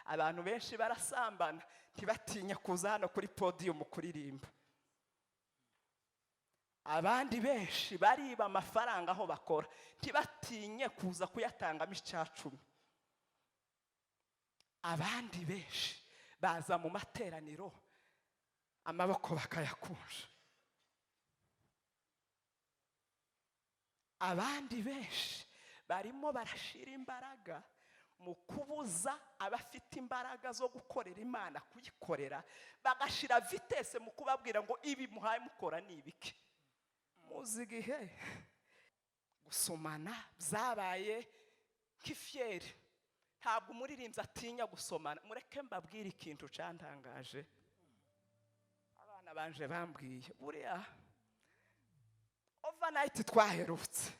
Abantu benshi barasambana, ntibatinye kuza hano kuri podium kuririmba. Abandi benshi bariba amafaranga aho bakora, ntibatinye kuza kuyatangamo 10%. Abandi benshi baza mu materaniro amaboko bakayakunja. Abandi benshi barimo barashira imbaraga mu kubuza abafite imbaraga zo gukorera Imana kuyikorera, bagashira vitesse mu kubabwira ngo ibi muhaye mukora ni ibiki. Muzi igihe gusomana byabaye nk'ifyeri, ntabwo umuririmbyi atinya gusomana. Mureke mbabwire ikintu cyantangaje, abana banje bambwiye buriya overnight twaherutse,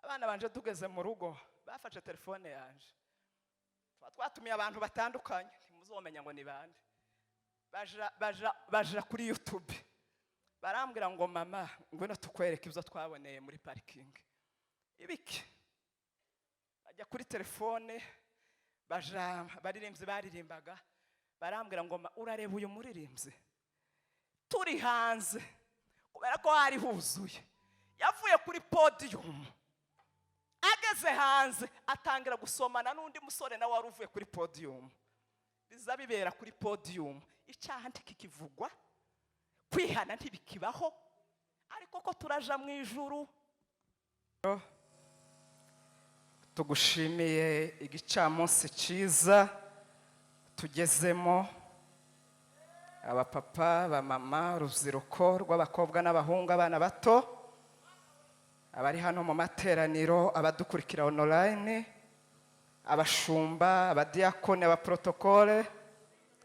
abana banje tugeze mu rugo bafashe telefone yanje, tuba twatumiye abantu batandukanye, ntimuzomenya ngo ni bande, baja kuri YouTube barambwira ngo mama ngwino tukwereke ibyo twaboneye muri parking. Ibiki? Bajya kuri telefone, baja baririmbyi baririmbaga, barambwira ngo urareba uyu muririmbyi turi hanze, kubera ko hari huzuye, yavuye kuri podium ageze hanze atangira gusomana n'undi musore nawe wari uvuye kuri podium. Biza bibera kuri podium, icyaha ntikikivugwa, kwihana ntibikibaho, ariko ko turaja mu ijuru. Tugushimiye igicamunsi cyiza tugezemo, abapapa, abamama, urubyiruko rw'abakobwa n'abahungu, abana bato, abari hano mu materaniro, abadukurikira online, abashumba, abadiyakoni, abaprotokole,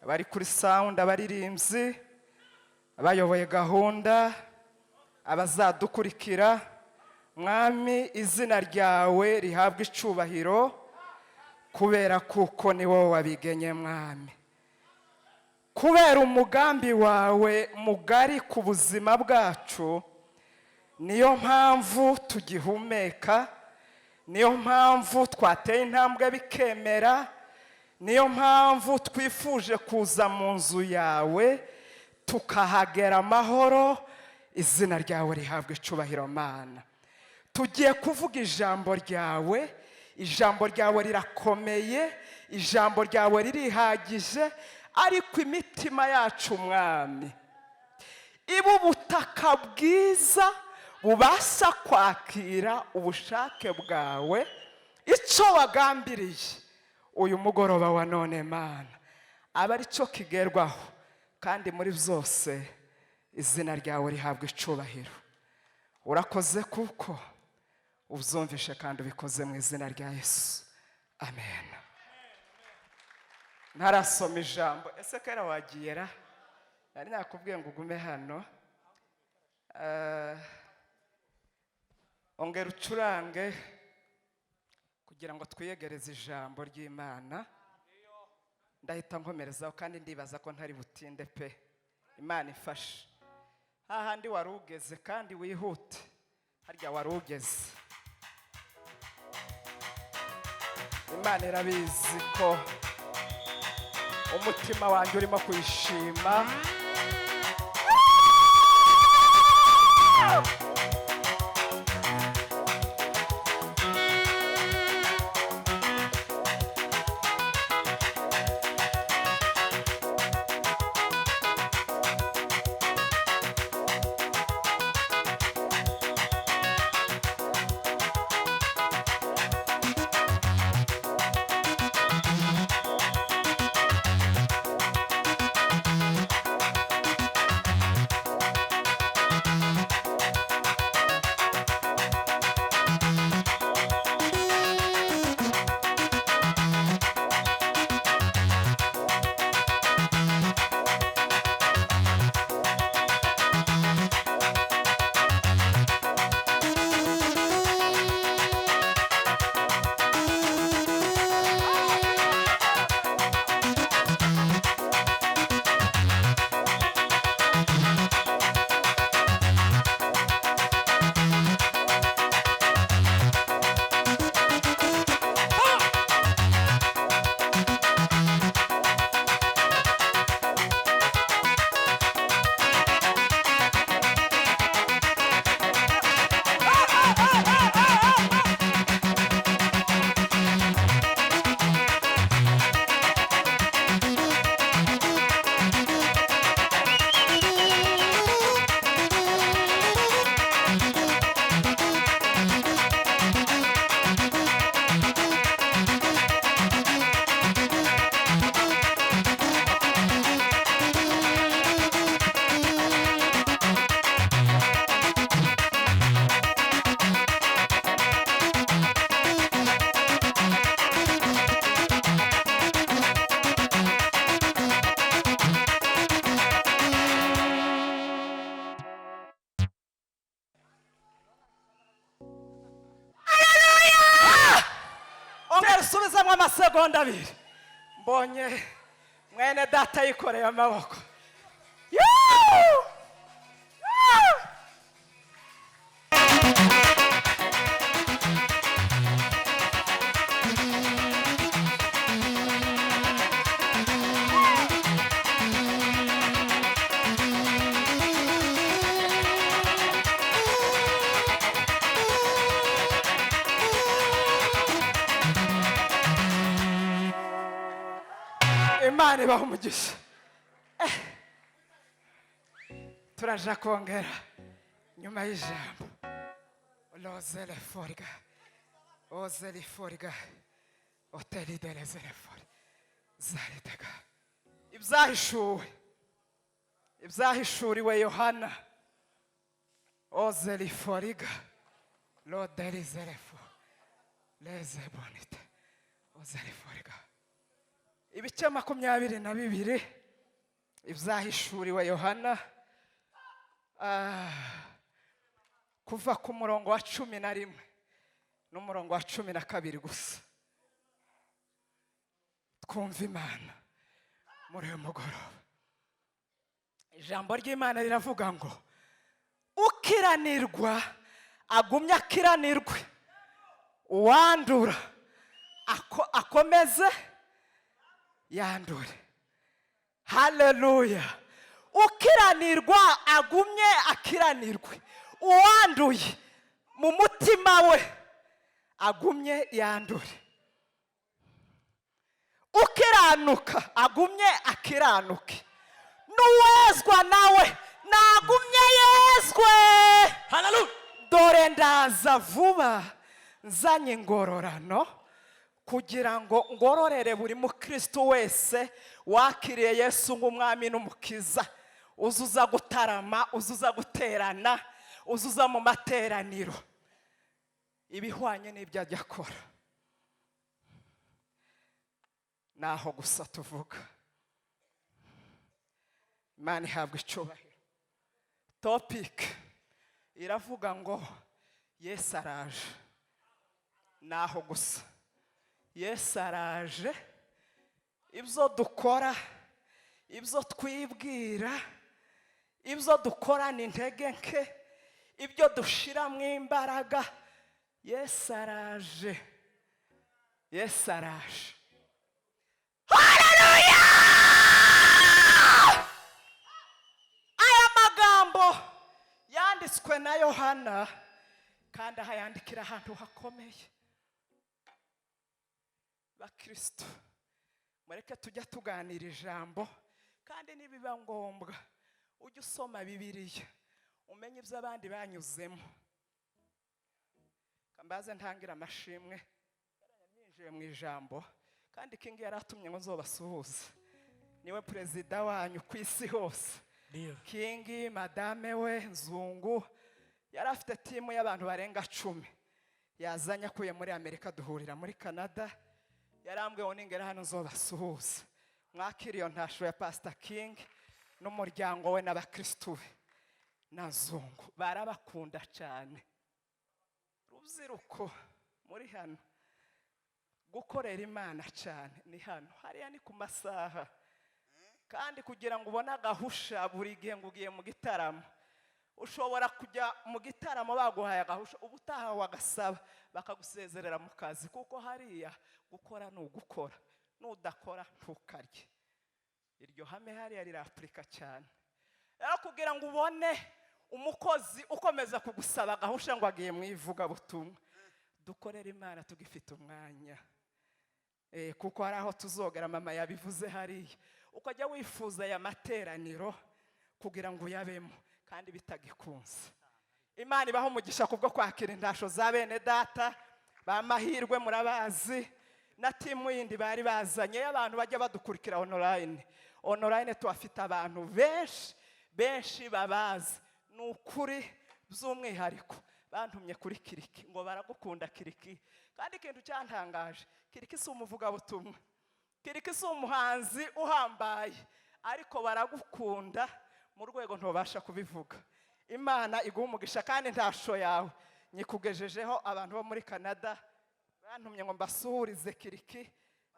abari kuri sound, abaririmbyi, abayoboye gahunda, abazadukurikira. Mwami, izina ryawe rihabwe icubahiro, kubera kuko ni wowe wabigenye. Mwami, kubera umugambi wawe mugari ku buzima bwacu, niyo mpamvu tugihumeka, niyo mpamvu twateye intambwe bikemera, niyo mpamvu twifuje kuza mu nzu yawe tukahagera amahoro. Izina ryawe rihabwe icubahiro. Mana, tugiye kuvuga ijambo ryawe. Ijambo ryawe rirakomeye, ijambo ryawe ririhagije, ariko imitima yacu, Mwami, iba ubutaka bwiza bubasha kwakira ubushake bwawe, icyo wagambiriye uyu mugoroba wa none. Mana, aba ari cyo kigerwaho, kandi muri byose izina ryawe rihabwa icubahiro. Urakoze kuko ubyumvishe kandi ubikoze mu izina rya Yesu, amen. Ntarasoma ijambo, ese kera wagiye ra? Nari nakubwiye ngo ugume hano. Ongera ucurange kugira ngo twiyegereze ijambo ry'Imana. Ndahita nkomerezaho, kandi ndibaza ko ntari butinde pe. Imana ifashe hahandi wari ugeze, kandi wihute harya wari ugeze. Imana irabizi ko umutima wanjye urimo kuyishima. Amasegonda 2, mbonye mwene data yikoreye amaboko. Yoo! Yoo! Imana ibaha umugisha. Turaja kongera nyuma y'ijambo. Lozele forga ozeli forga oteliderezele for zaritega. Ibyahishuwe, ibyahishuriwe Yohana. Ozeli foriga loderizerefo leze bonite ozeli foriga. Ibice 22, ibyahishuriwe Yohana, kuva ku murongo wa 11 n'umurongo wa 12 gusa. Twumva Imana muri uyu mugoroba. Ijambo ry'Imana riravuga ngo: "Ukiranirwa agumye akiranirwe, uwandura akomeze yandure." Haleluya! Ukiranirwa agumye akiranirwe, uwanduye mu mutima we agumye yandure, ukiranuka agumye akiranuke, n'uwezwa nawe nagumye yezwe. Haleluya. Dore ndaza vuba nzanye ingororano, kugira ngo ngororere buri mukristo wese wakiriye Yesu nk'umwami n'umukiza. Uzuza gutarama, uzuza guterana, uzuza mu materaniro, ibihwanye n'ibyo ajya akora. Naho gusa tuvuga, Imana ihabwa icyubahiro. Topic iravuga ngo Yesu araje. Naho gusa, Yesu araje. Ibyo dukora, ibyo twibwira, ibyo dukorana intege nke, ibyo dushiramo imbaraga, Yesu araje, Yesu araje. Haleluya! Aya magambo yanditswe na Yohana, kandi ahayandikira ahantu hakomeye. Bakristo, mureke tujya tuganira ijambo, kandi nibiba ngombwa ujye usoma Bibiliya umenye ibyo abandi banyuzemo. Kambaze ntangira amashimwe yinjiye mu ijambo, kandi King yaratumye ngo nzobasuhuze. Niwe perezida wanyu ku isi hose. Ndio. King, madame we Nzungu, yari afite team y'abantu barenga 10 yazanye akuye muri Amerika, duhurira muri Canada. Yarambwiye ngo ningera hano nzobasuhuze. Mwakira iyo ntasho ya Pastor King n'umuryango we n'abakristu be na Nzungu, barabakunda cyane. Rubyiruko muri hano, gukorera Imana cyane ni hano, hariya ni ku masaha. Kandi kugira ngo ubone agahusha buri gihe ngo ugiye mu gitaramo, ushobora kujya mu gitaramo baguhaye agahusha, ubutaha wagasaba bakagusezerera mu kazi, kuko hariya gukora ni ugukora, nudakora ntukarye. Iryo hame hariya rirapurika cyane. Rero kugira ngo ubone umukozi ukomeza kugusaba agahusha ngo agiye mu ivugabutumwa, dukorere Imana tugifite umwanya, kuko hari aho tuzogera. Mama yabivuze hariya, ukajya wifuza aya materaniro kugira ngo uyabemo kandi bitagikunze. Imana ibaho umugisha kubwo kwakira intasho za bene data ba Mahirwe, murabazi, na team yindi bari bazanye y'abantu bajya badukurikira online. Online tuhafite abantu benshi benshi babazi. Ni ukuri, by'umwihariko bantumye kuri Kiriki ngo baragukunda Kiriki. Kandi ikintu cyantangaje, Kiriki si umuvugabutumwa, Kiriki si umuhanzi uhambaye, ariko baragukunda mu rwego ntubasha kubivuga. Imana iguha umugisha, kandi ntasho yawe nyikugejejeho. Abantu bo muri Canada bantumye ngo mbasuhurize Kiriki.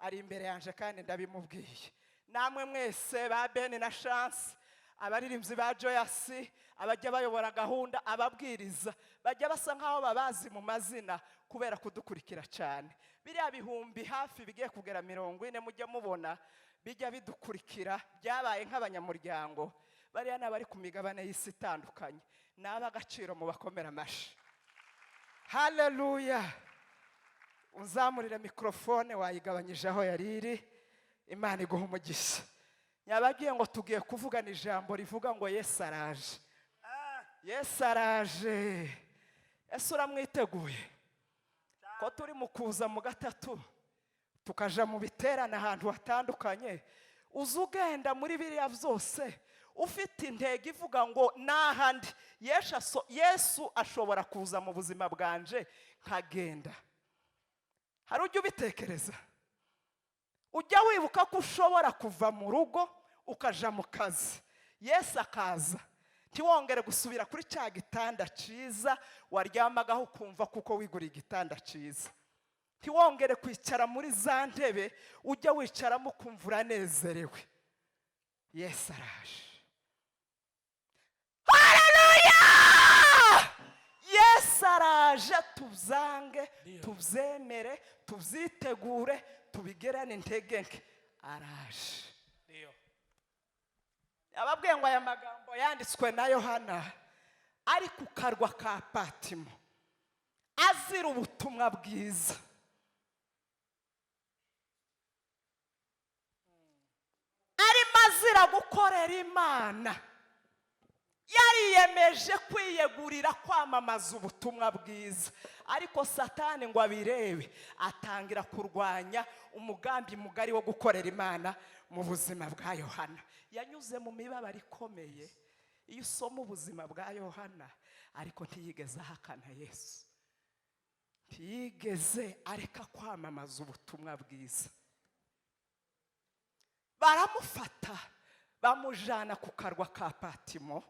Ari imbere yanje kandi ndabimubwiye. Namwe mwese ba Bene na Chance, abaririmbyi ba Joyasi, abajya bayobora gahunda, ababwiriza, bajya basa nk'aho babazi mu mazina kubera kudukurikira cyane. Biriya bihumbi hafi bigiye kugera 40 mujya mubona bijya bidukurikira, byabaye nk'abanyamuryango. Bariya ni abari ku migabane y'isi itandukanye, ni ab'agaciro, mu bakomera amashyi. Haleluya! Uzamurire mikorofone, wayigabanyije aho yari iri. Imana iguha umugisha. Nyabagiye ngo tugiye kuvugana ijambo rivuga ngo Yesu araje, Yesu araje. Ese uramwiteguye? Ko turi mu kuza mu gatatu, tukaja mu biterane ahantu hatandukanye, uza ugenda muri biriya byose ufite intego ivuga ngo n'ahandi Yesu ashobora kuza mu buzima bwanje nkagenda. Hari ujya ubitekereza? Ujya wibuka ko ushobora kuva mu rugo ukaja mu kazi, Yesu akaza, ntiwongere gusubira kuri cya gitanda cyiza waryamagaho ukumva kuko wiguriye igitanda cyiza, ntiwongere kwicara muri za ntebe ujya wicaramo ukumva uranezerewe? Yesu araje! Haleluya! Yesu araje, tubyange, tubyemere, tubyitegure, tubigerane intege nke, araje. Ababwiye ngo aya magambo yanditswe na Yohana ari ku karwa ka Patimo, azira ubutumwa bwiza. Arimo azira gukorera Imana, yariyemeje kwiyegurira kwamamaza ubutumwa bwiza, ariko Satani ngo abirebe atangira kurwanya umugambi mugari wo gukorera Imana mu buzima bwa Yohana. Yanyuze mu mibabaro ikomeye iyo usoma ubuzima bwa Yohana, ariko ntiyigeze ahakana Yesu, ntiyigeze areka kwamamaza ubutumwa bwiza. Baramufata, bamujana ku karwa ka Patimo,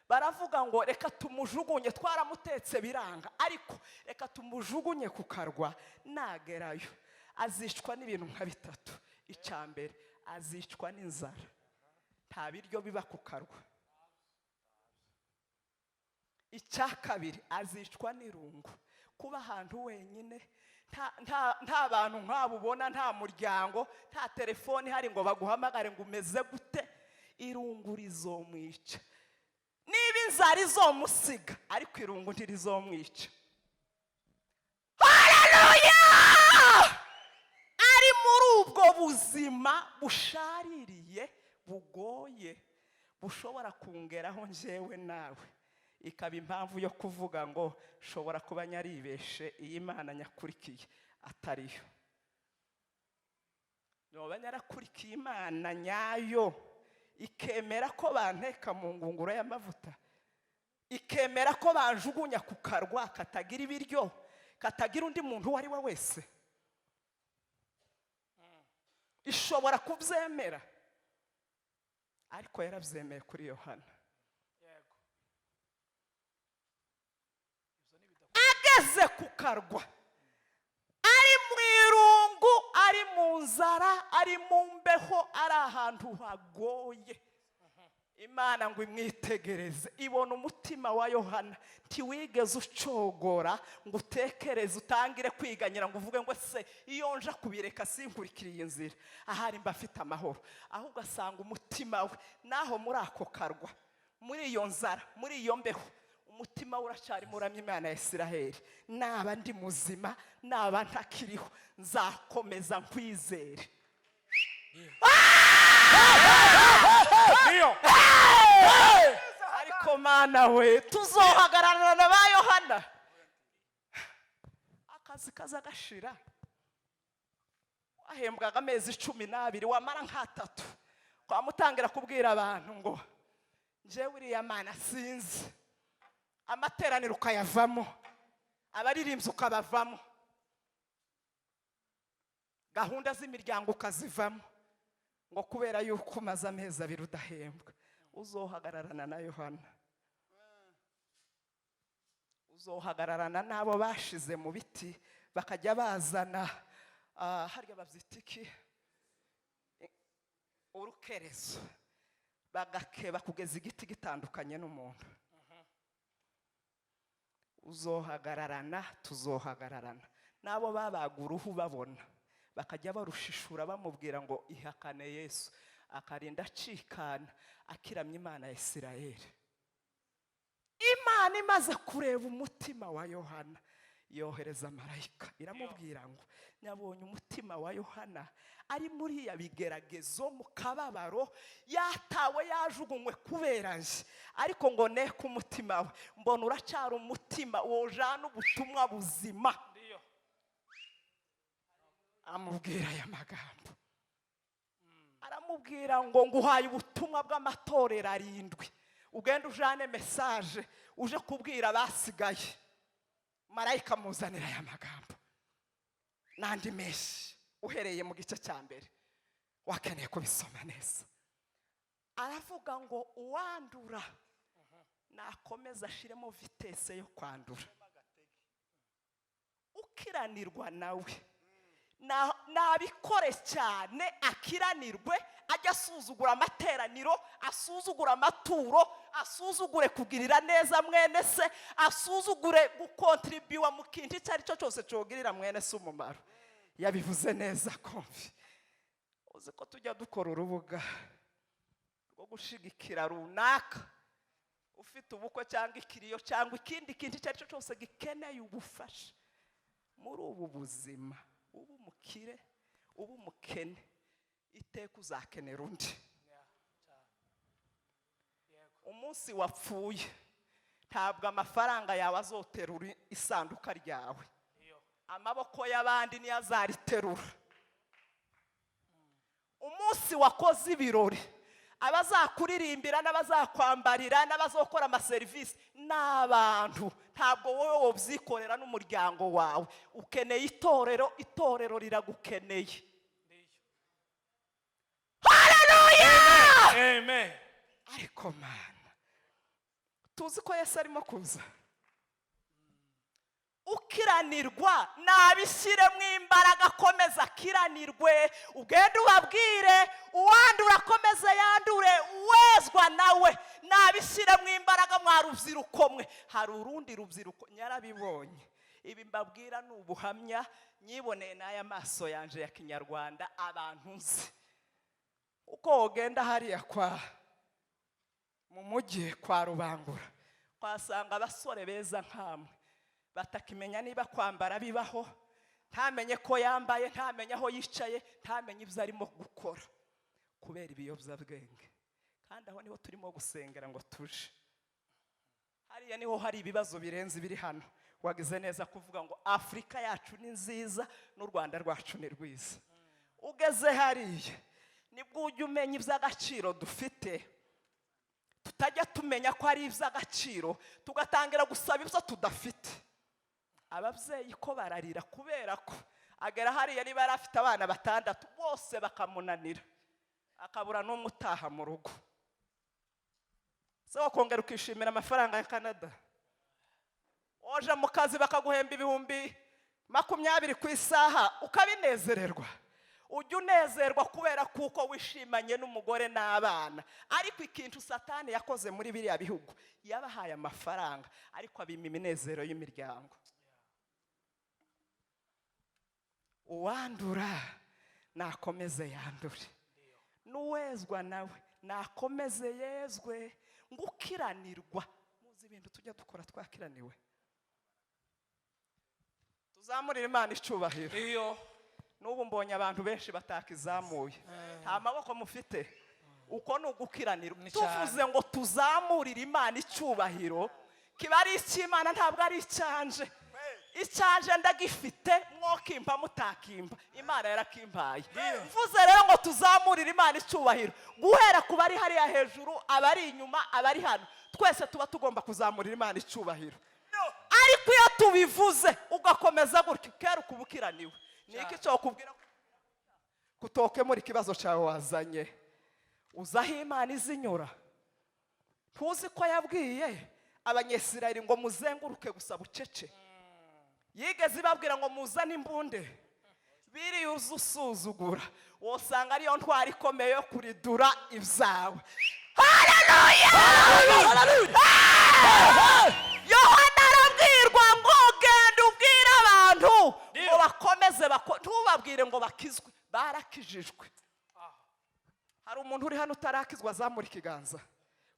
baravuga ngo reka tumujugunye, twaramutetse biranga, ariko reka tumujugunye ku karwa, nagerayo azicwa n'ibintu nka bitatu. Icya mbere, azicwa n'inzara, nta biryo biba ku karwa. Icya kabiri, azicwa n'irungu, kuba ahantu wenyine, nta bantu nk'abo ubona, nta muryango, nta telefone ihari ngo baguhamagare ngo umeze gute, irungu rizomwica. Niba inzara izomusiga, ariko irungu ntirizomwica. Haleluya! Ari muri ubwo buzima bushaririye, bugoye, bushobora kungeraho njyewe nawe, ikaba impamvu yo kuvuga ngo shobora kuba nyaribeshe, iyi Mana nyakurikiye atariyo, noba nyarakurikiye Imana nyayo ikemera ko banteka mu ngunguro y'amavuta, ikemera ko banjugunya ku karwa katagira ibiryo, katagira undi muntu uwo ari we wese, ishobora kubyemera. Ariko yarabyemeye kuri Yohana. Ageze ku karwa, ari mu irungu, ari mu nzara, ari mu mbeho, ari ahantu hagoye, Imana ngo imwitegereze, ibona umutima wa Yohana ntiwigeze ucogora ngo utekereze, utangire kwiganyira ngo uvuge ngo se iyo nja kubireka sinkurikire iyi nzira, ahari mba afite amahoro. Ahubwo asanga umutima we naho muri ako karwa, muri iyo nzara, muri iyo mbeho, umutima we uracyarimo uramya Imana ya Isiraheli. Naba ndi muzima, naba ntakiriho, nzakomeza nkwizere. Ariko Mana we, tuzohagararana na ba Yohana? Akazi kaza gashira, wahembwaga amezi 12, wamara nk'atatu twamutangira kubwira abantu ngo njyewe uriya Mana sinzi, amateraniro ukayavamo, abaririmbyi ukabavamo, gahunda z'imiryango ukazivamo, ngo kubera yuko umaze amezi 2 udahembwa. Uzohagararana na Yohana? Uzohagararana n'abo bashize mu biti, bakajya bazana Harya babyita iki? Urukerezo. Bagakeba kugeza igiti gitandukanye n'umuntu. Uzohagararana, tuzohagararana n'abo babaga uruhu, babona bakajya barushishura, bamubwira ngo ihakane Yesu, akarinda acikana akiramya Imana ya Isirayeli. Imana imaze kureba umutima wa Yohana, yohereza marayika, iramubwira ngo nyabonye umutima wa Yohana ari muri ya bigeragezo, mu kababaro, yatawe, yajugunywe kubera nje, ariko ngo neke umutima we, mbona uracyari umutima wojana ubutumwa buzima. Ndiyo. Amubwira aya magambo, aramubwira ngo nguhaye ubutumwa bw'amatorero arindwi, ugende ujane message, uje kubwira abasigaye. Marayika amuzanira aya magambo n'andi menshi, uhereye mu gice cya mbere, wakeneye kubisoma neza. Aravuga ngo uwandura nakomeza ashiremo vitesse yo kwandura, ukiranirwa nawe nabikore cyane, akiranirwe, ajya asuzugura amateraniro, asuzugura amaturo, asuzugure kugirira neza mwene se, asuzugure gukontribuwa mu kintu icyo ari cyo cyose cyogirira mwene se umumaro. Yabivuze neza. Komfi uzi ko tujya dukora urubuga rwo gushigikira runaka ufite ubukwe cyangwa ikiriyo cyangwa ikindi kintu icyo ari cyo cyose gikeneye ubufasha. Muri ubu buzima, uba umukire, uba umukene, iteka uzakenera undi. Yeah, cyane. Yego. Umunsi wapfuye, ntabwo amafaranga yawe azoterura isanduka ryawe. Iyo. Amaboko y'abandi niyo azariterura. Umunsi wakoze ibirori, abazakuririmbira n'abazakwambarira n'abazokora amaserivisi ni abantu, ntabwo wowe wobyikorera n'umuryango wawe. Ukeneye itorero, itorero riragukeneye. Ndiyo. Haleluya! Amen. Ariko Mana, tuzi ko Yesu arimo kuza. Ukiranirwa nabishyiremo imbaraga, akomeza akiranirwe. Ugende ubabwire, uwandura akomeze yandure, uwezwa nawe nabishyiremo imbaraga. Mwa rubyiruko mwe, hari urundi rubyiruko nyarabibonye. Ibi mbabwira ni ubuhamya nyiboneye n'aya maso yanje ya kinyarwanda. Abantu nzi, uko wogenda hariya kwa mu mujyi kwa Rubangura, twasanga abasore beza nkamwe batakimenya niba kwambara bibaho, ntamenye ko yambaye, ntamenye aho yicaye, ntamenye ibyo arimo gukora kubera ibiyobyabwenge. Kandi aho niho turimo gusengera ngo tuje hariya, niho hari ibibazo birenze ibiri hano. Wagize neza kuvuga ngo Afurika yacu ni nziza n'u Rwanda rwacu ni rwiza. Ugeze hariya nibwo ujya umenya iby'agaciro dufite, tutajya tumenya ko ari iby'agaciro, tugatangira gusaba ibyo tudafite. Ababyeyi ko bararira kubera ko agera hariya, niba yari afite abana batandatu, bose bakamunanira, akabura n'umwe utaha mu rugo. Se wakongera ukishimira amafaranga ya Canada? Waje mu kazi bakaguhemba 20,000 ku isaha, ukabinezererwa. Ujya unezerwa kubera kuko wishimanye n'umugore n'abana. Ariko ikintu Satani yakoze muri biriya bihugu, yabahaye amafaranga ariko abima iminezero y'imiryango. Uwandura nakomeze yandure, n'uwezwa nawe nakomeze yezwe. Ngo ukiranirwa, muzi ibintu tujya dukora twakiraniwe. Tuzamurire Imana icubahiro. Iyo. N'ubu mbonye abantu benshi batakizamuye, nta maboko mufite. Uko ni ugukiranirwa. Ni cyane. Tuvuze ngo tuzamurire Imana icyubahiro, kiba ari icy'Imana, ntabwo ari icyanje. Icyanje ndagifite, mwokimpa mutakimpa, Imana yarakimpaye. Mvuze rero ngo tuzamurire Imana icyubahiro, guhera ku bari hariya hejuru, abari inyuma, abari hano, twese tuba tugomba kuzamurira Imana icyubahiro. Ariko iyo tubivuze ugakomeza gutyo, kera ukuba ukiraniwe. Ni iki cyokubwira kutokemura ikibazo cyawe wazanye? Uzi aho Imana izinyura? Ntuzi ko yabwiye Abanyesirayeli ngo muzenguruke gusa bucece? Yigeze ibabwira ngo muzane imbunde? Biriya uza usuzugura, wosanga ariyo ntwari ikomeye yo kuridura ibyawe. Haleluya! Yohana arabwirwa ngo: "Genda ubwire abantu ngo bakomeze ntubabwire ngo bakizwe, barakijijwe." Hari umuntu uri hano utarakizwa? Azamura ikiganza,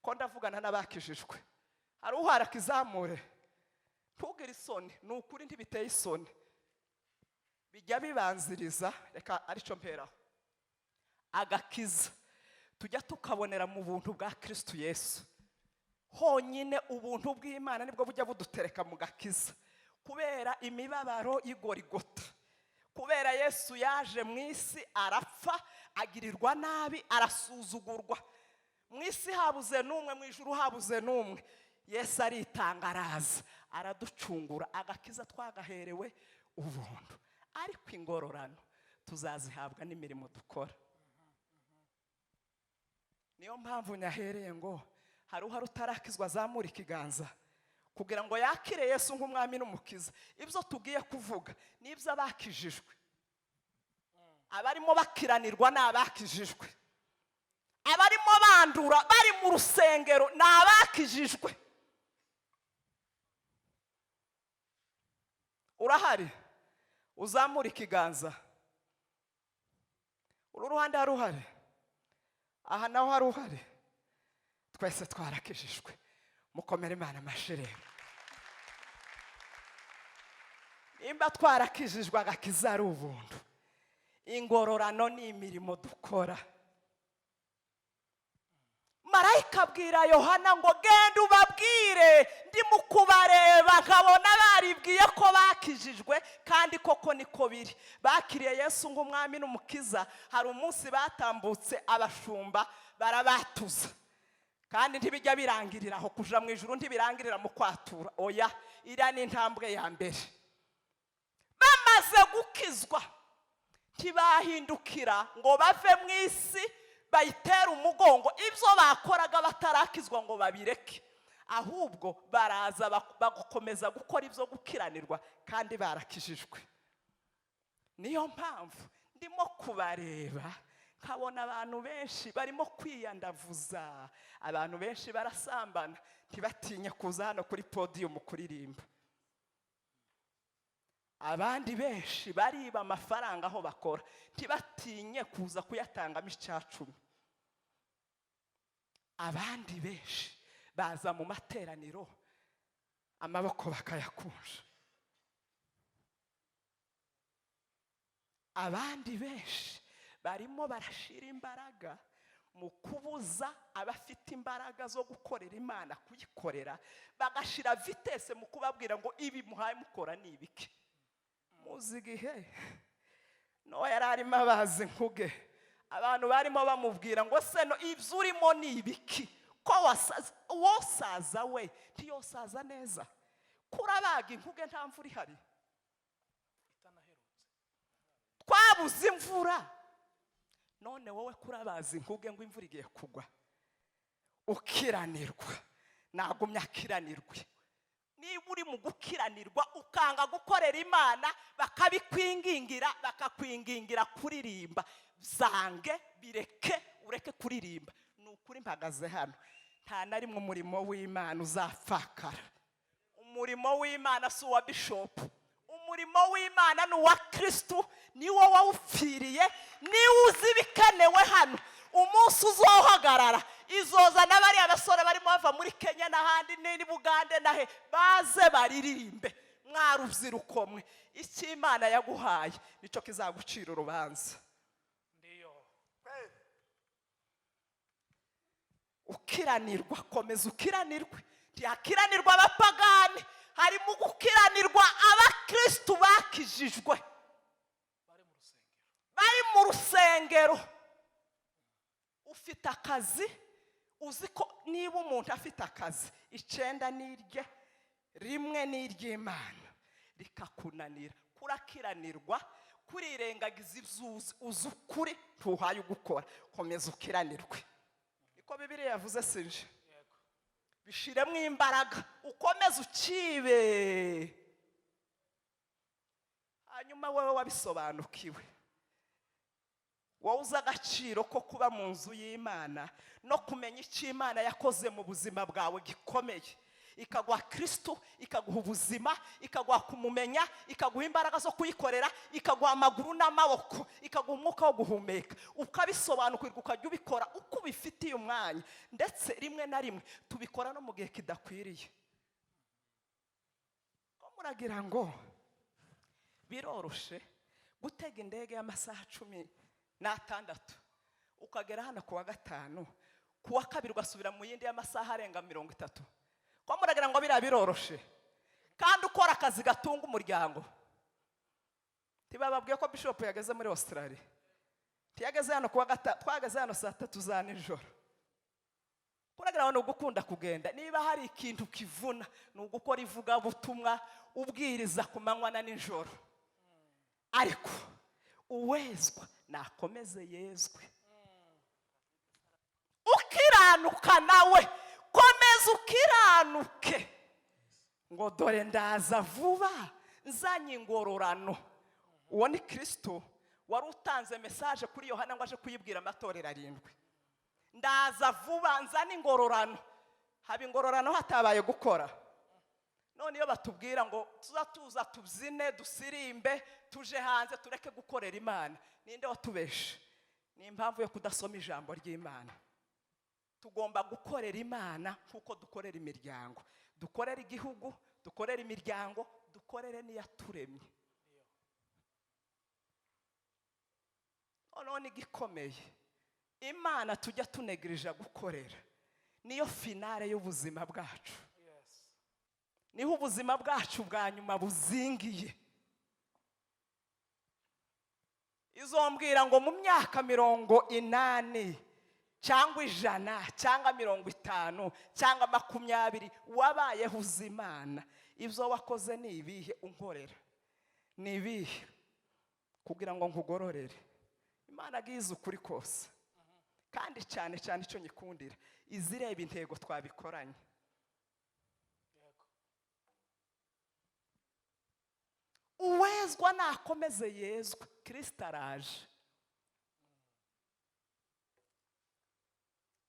ko ndavugana n'abakijijwe. Hari uhara? Akizamure, ntugire isoni. Ni ukuri, ntibiteye isoni, bijya bibanziriza. Reka aricyo mperaho. Agakiza tujya tukabonera mu buntu bwa Kirisitu Yesu honyine. Ubuntu bw'Imana nibwo bujya budutereka mu gakiza, kubera imibabaro y'igorigota, kubera Yesu yaje mu isi, arapfa, agirirwa nabi, arasuzugurwa. Mu isi habuze n'umwe, mu ijuru habuze n'umwe. Yesu aritanga, araza, araducungura. Agakiza twagaherewe ubuntu, ariko ingororano tuzazihabwa n'imirimo dukora. Niyo mpamvu nyahereye ngo hari uhari utarakizwa, azamura ikiganza kugira ngo yakire Yesu nk'umwami n'umukiza. Ibyo tugiye kuvuga ni iby'abakijijwe. Abarimo bakiranirwa ni abakijijwe, abarimo bandura bari mu rusengero ni abakijijwe. Urahari? Uzamura ikiganza. Uru ruhande hari uhari? Aha naho hari uhari? Twese twarakijijwe. Mukomere Imana amashyi rero. Nimba twarakijijwe, agakiza ari ubuntu, ingororano ni imirimo dukora. Marayika abwira Yohana ngo: "Genda ubabwire, ndimo kubareba nkabona baribwiye ko bakijijwe." Kandi koko niko biri, bakiriye Yesu nk'umwami n'umukiza. Hari umunsi batambutse, abashumba barabatuza. Kandi ntibijya birangirira aho. Kuja mu ijuru ntibirangirira mu kwatura, oya, iriya ni intambwe ya mbere. Bamaze gukizwa, ntibahindukira ngo bave mu isi, bayitere umugongo, ibyo bakoraga batarakizwa ngo babireke. Ahubwo baraza bagakomeza gukora ibyo gukiranirwa kandi barakijijwe. Niyo mpamvu ndimo kubareba nkabona abantu benshi barimo kwiyandavuza, abantu benshi barasambana, ntibatinye kuza hano kuri podium kuririmba. Abandi benshi bariba amafaranga aho bakora, ntibatinye kuza kuyatangamo icya cumi. Abandi benshi baza mu materaniro, amaboko bakayakunja. Abandi benshi barimo barashira imbaraga mu kubuza abafite imbaraga zo gukorera Imana kuyikorera, bagashira vitesse mu kubabwira ngo: "Ibi muhaye mukora ni ibiki?" Muzi igihe Nowa yari arimo abaza inkuge, abantu barimo bamubwira ngo: "Se no ibyo urimo ni ibiki? Ko wasaza?" Wosaza we ntiyosaza neza? Kurabaga inkuge nta mvura ihari. Itanaherutse. Twabuze imvura, none wowe kurabaza inkuge ngo imvura igiye kugwa. Ukiranirwa nagumya akiranirwe. Niba uri mu gukiranirwa, ukanga gukorera Imana, bakabikwingingira, bakakwingingira kuririmba, byange, bireke, ureke kuririmba. Ni ukuri, mpagaze hano, nta na rimwe umurimo w'Imana uzapfakara. Umurimo w'Imana si uwa bishopu, umurimo w'Imana ni uwa Kirisitu, ni wo wawupfiriye, niwe uzi ibikenewe hano. Umunsi uzohagarara, izoza n'abariya basore barimo bava muri Kenya n'ahandi n'i Bugande nahe, baze baririmbe. Mwarubyiruko mwe, icyo Imana yaguhaye nicyo kizagucira urubanza. Ndiyo. Ukiranirwa, komeza ukiranirwe. Ntihakiranirwa abapagani, harimo gukiranirwa abakirisitu bakijijwe. Bari mu rusengero. Bari mu rusengero. Ufite akazi, uzi ko niba umuntu afite akazi, icyenda ni irye, rimwe ni iry'Imana, rikakunanira, kurakiranirwa, kurirengagiza ibyo uzi. Uzi ukuri, ntuhaye ugukora, komeza ukiranirwe. Niko Bibiliya yavuze, sinje. Yego. Bishiremo imbaraga, ukomeze ukibe. Hanyuma wowe wabisobanukiwe, wowe uzi agaciro ko kuba mu nzu y'Imana no kumenya icyo Imana yakoze mu buzima bwawe gikomeye, ikaguha Kirisitu, ikaguha ubuzima, ikaguha kumumenya, ikaguha imbaraga zo kuyikorera, ikaguha amaguru n'amaboko, ikaguha umwuka wo guhumeka, ukabisobanukirwa, ukajya ubikora uko ubifitiye umwanya, ndetse rimwe na rimwe tubikora no mu gihe kidakwiriye. Ko muragira ngo biroroshe gutega indege y'amasaha 16, ukagera hano ku wa gatanu, ku wa kabiri ugasubira mu yindi y'amasaha arenga 30? Ko muragira ngo biriya biroroshe, kandi ukora akazi gatunga umuryango? Ntibababwiye ko bishopu yageze muri Australia? Ntiyageze hano ku wa gatanu? Twageze hano saa 3 za nijoro. Kuragira ngo ni ugukunda kugenda. Niba hari ikintu kivuna, ni ugukora ivugabutumwa, ubwiriza ku manywa na nijoro. Ariko uwezwa nakomeze yezwe, ukiranuka nawe komeza ukiranuke, ngo dore ndaza vuba nzanye ingororano. Uwo ni Kirisito wari utanze message kuri Yohana ngo aje kuyibwira amatorero arindwi: ndaza vuba nzane ingororano. Haba ingororano hatabaye gukora? None iyo batubwira ngo tuza tuza tubyine, dusirimbe, tuje hanze, tureke gukorera Imana, ninde watubeshe? Ni impamvu yo kudasoma ijambo ry'Imana. Tugomba gukorera Imana nk'uko dukorera imiryango, dukorera igihugu, dukorera imiryango, dukorere n'iyaturemye. Noneho n'igikomeye, Imana tujya tunegirija gukorera niyo finale y'ubuzima bwacu, niho ubuzima bwacu bwa nyuma buzingiye. Izombwira ngo mu myaka 80 cyangwa 100 cyangwa 50 cyangwa 20 wabayeho uzi Imana, ibyo wakoze ni ibihe? Unkorera ni ibihe kugira ngo nkugororere? Imana agize ukuri kose, kandi cyane cyane icyo nyikundira, izireba intego twabikoranye. Uwezwa nakomeze yezwe, Kirisito araje.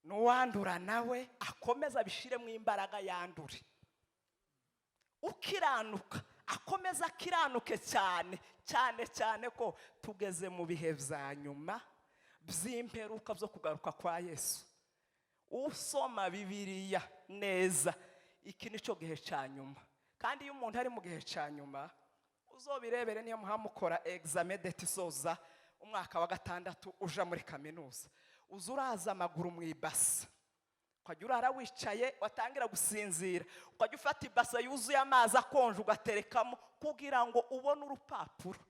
N'uwandura nawe akomeze abishiremo imbaraga yandure. Ukiranuka akomeze akiranuke cyane cyane cyane, ko tugeze mu bihe bya nyuma by'imperuka byo kugaruka kwa Yesu. Usoma Bibiliya neza, iki ni cyo gihe cya nyuma. Kandi iyo umuntu ari mu gihe cya nyuma, uzobirebere niyo muhamukora examen d'État isoza umwaka wa gatandatu uja muri kaminuza, uza uraza amaguru mu ibase, ukajya urara wicaye, watangira gusinzira ukajya ufata ibase yuzuye amazi akonje ugaterekamo kugira ngo ubone urupapuro.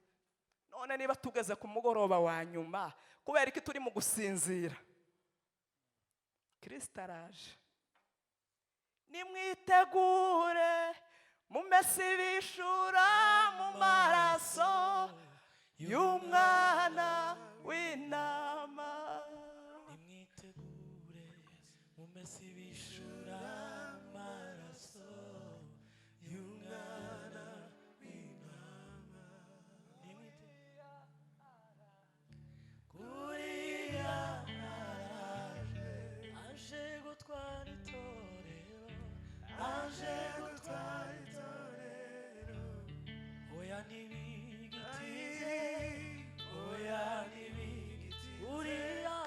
None niba tugeze ku mugoroba wa nyuma, kubera iki turi mu gusinzira? Kirisito araje. Nimwitegure, mumese ibishura mu maraso y'umwana w'intama. Nimwitegure, mumese ibishura amaraso y'umwana w'intama. Kuriya araje, aje gutwara itorero, aje gutwara itorero. Oya ntibigitize, oya ntibigitize. Uriya,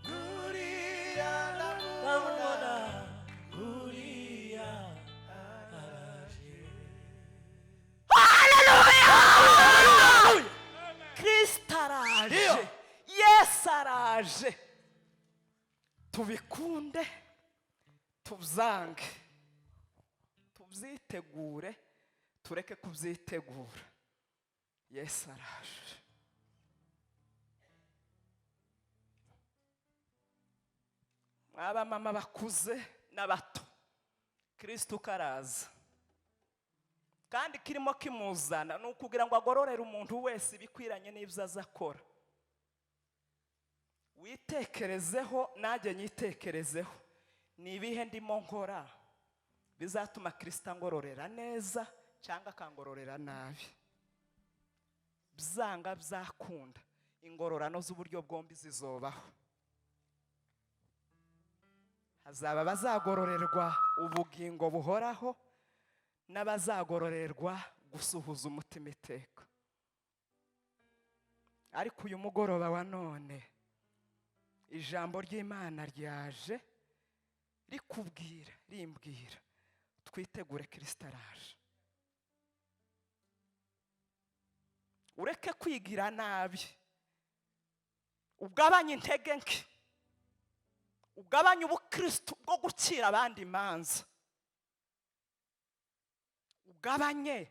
uriya ndamubona, uriya araje. Kirisito araje, Yesu araje. Tubikunde, tubyange, tubyitegure, tureke kubyitegura, Yesu araje. Mwaba mama bakuze n'abato, Kirisito karaza, kandi kirimo kimuzana ni ukugira ngo agororere umuntu wese ibikwiranye n'ibyo aza akora. Witekerezeho, nanjye nyitekerezeho: ni ibihe ndimo nkora bizatuma Kirisito angororera neza cyangwa akangororera nabi? Byanga byakunda, ingororano z'uburyo bwombi zizobaho. Hazaba abazagororerwa ubugingo buhoraho n'abazagororerwa gusuhuza umutima iteka. Ariko uyu mugoroba wa none, ijambo ry'Imana ryaje rikubwira, rimbwira: twitegure, Kirisita araje. Ureke kwigira nabi, ugabanye intege nke, ugabanye ubukristo bwo gucira abandi imanza, ugabanye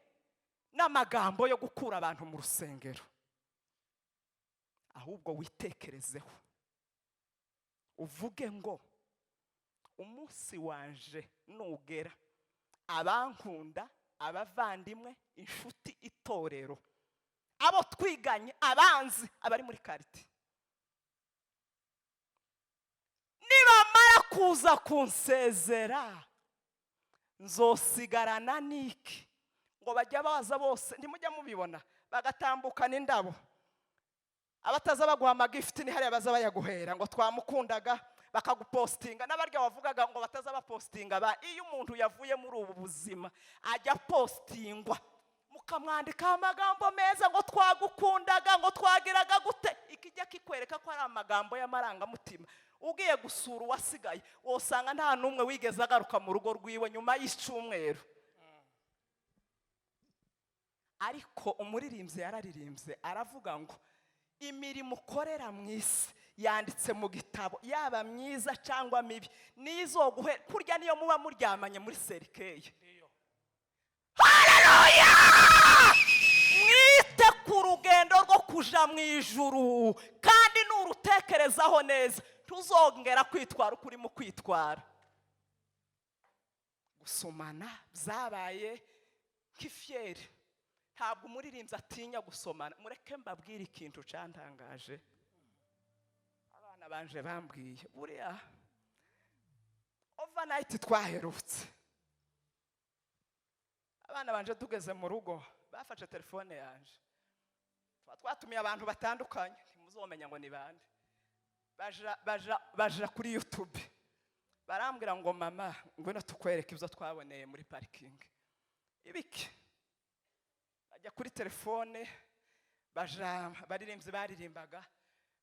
n'amagambo yo gukura abantu mu rusengero, ahubwo witekerezeho, uvuge ngo: "Umunsi wanje nugera, abankunda, abavandimwe, inshuti, itorero, abo twiganye, abanzi, abari muri quartier, nibamara kuza kunsezera, nzosigarana n'iki?" Ngo bajya baza bose, ntimujya mubibona, bagatambukana indabo. Abataza baguha amagift, ni hariya baza bayaguhera, ngo twamukundaga, bakagupostinga. N'abarya wavugaga ngo bataza bapostinga ba, iyo umuntu yavuye muri ubu buzima ajya postingwa, mukamwandikaho amagambo meza, ngo twagukundaga, ngo twagiraga gute. Ikijya kikwereka ko ari amagambo y'amarangamutima. Ugiye gusura uwasigaye, wosanga nta n'umwe wigeze agaruka mu rugo rwiwe nyuma y'icyumweru. Ariko umuririmbyi yararirimbye, aravuga ngo imirimo ukorera mu isi yanditse mu gitabo, yaba myiza cyangwa mibi, niyo izoguhe kurya, niyo muba muryamanye muri cercueil. Ndiyo. Haleluya! Mwite ku rugendo rwo kuja mu ijuru, kandi nurutekerezaho neza ntuzongera kwitwara uko urimo kwitwara. Gusomana byabaye nk'ifierté. Ntabwo umuririmbyi atinya gusomana. Mureke mbabwire ikintu cyantangaje. Abana banje bambwiye buriya overnight twaherutse, abana banje tugeze mu rugo bafashe telefone yanje. Tuba twatumiye abantu batandukanye, ntimuzomenya ngo ni bande. Baja kuri YouTube, barambwira ngo: "Mama, ngwino tukwereke ibyo twaboneye muri parking." Ibiki? Bajya kuri telefone, baja baririmbyi baririmbaga,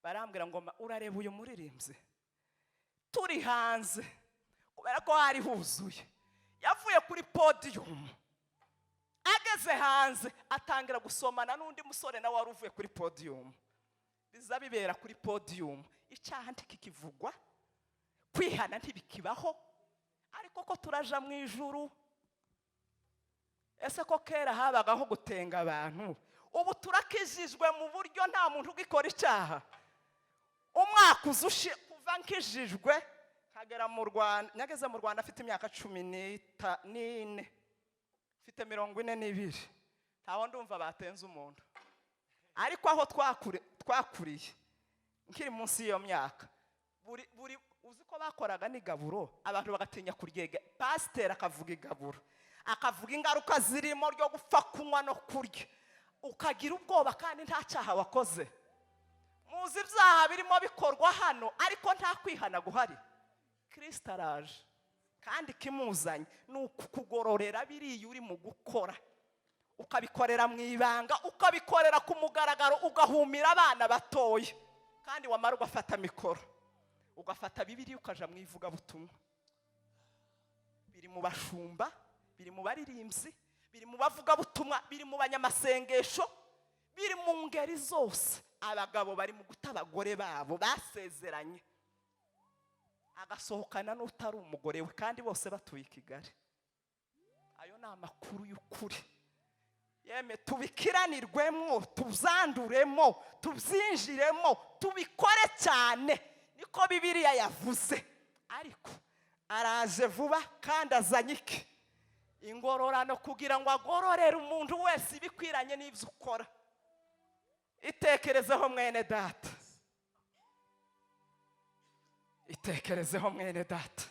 barambwira ngo: "Urareba uyu muririmbyi?" Turi hanze, kubera ko hari huzuye, yavuye kuri podium, ageze hanze atangira gusomana n'undi musore nawe wari uvuye kuri podium. Biza bibera kuri podium. Icyaha ntikikivugwa, kwihana ntibikibaho. Ariko ko turaja mu ijuru? Ese ko kera habagaho gutenga abantu, ubu turakijijwe mu buryo nta muntu ugikora icyaha? Umwaka uza kuva nkijijwe nkagera mu Rwanda, nyageze mu Rwanda afite imyaka 14, mfite 42, ntaho ndumva batenze umuntu. Ariko aho twakuriye nkiri munsi y'iyo myaka, buri uzi ko bakoraga n'igaburo, abantu bagatinya kuryega. Pasiteri akavuga igaburo, akavuga ingaruka zirimo ryo gupfa kunywa no kurya, ukagira ubwoba kandi nta cyaha wakoze. Muzi ibyaha birimo bikorwa hano, ariko nta kwihana guhari. Kirisita araje, kandi ikimuzanye ni ukukugororera biriya uri mu gukora, ukabikorera mu ibanga, ukabikorera ku mugaragaro, ugahumira abana batoya, kandi wamara ugafata mikoro, ugafata Bibiliya, ukaja mu ivugabutumwa. Biri mu bashumba, biri mu baririmbyi, biri mu bavugabutumwa, biri mu banyamasengesho, biri mu ngeri zose. Abagabo bari mu guta abagore babo basezeranye, agasohokana n'utari umugore we, kandi bose batuye i Kigali. Ayo ni amakuru y'ukuri. Yeme, tubikiranirwemo, tubyanduremo, tubyinjiremo, tubikore cyane, niko Bibiliya yavuze. Ariko araje vuba, kandi azanye iki? Ingororano, kugira ngo agororere umuntu wese ibikwiranye n'ibyo ukora. Itekerezeho, mwene data, itekerezeho, mwene data,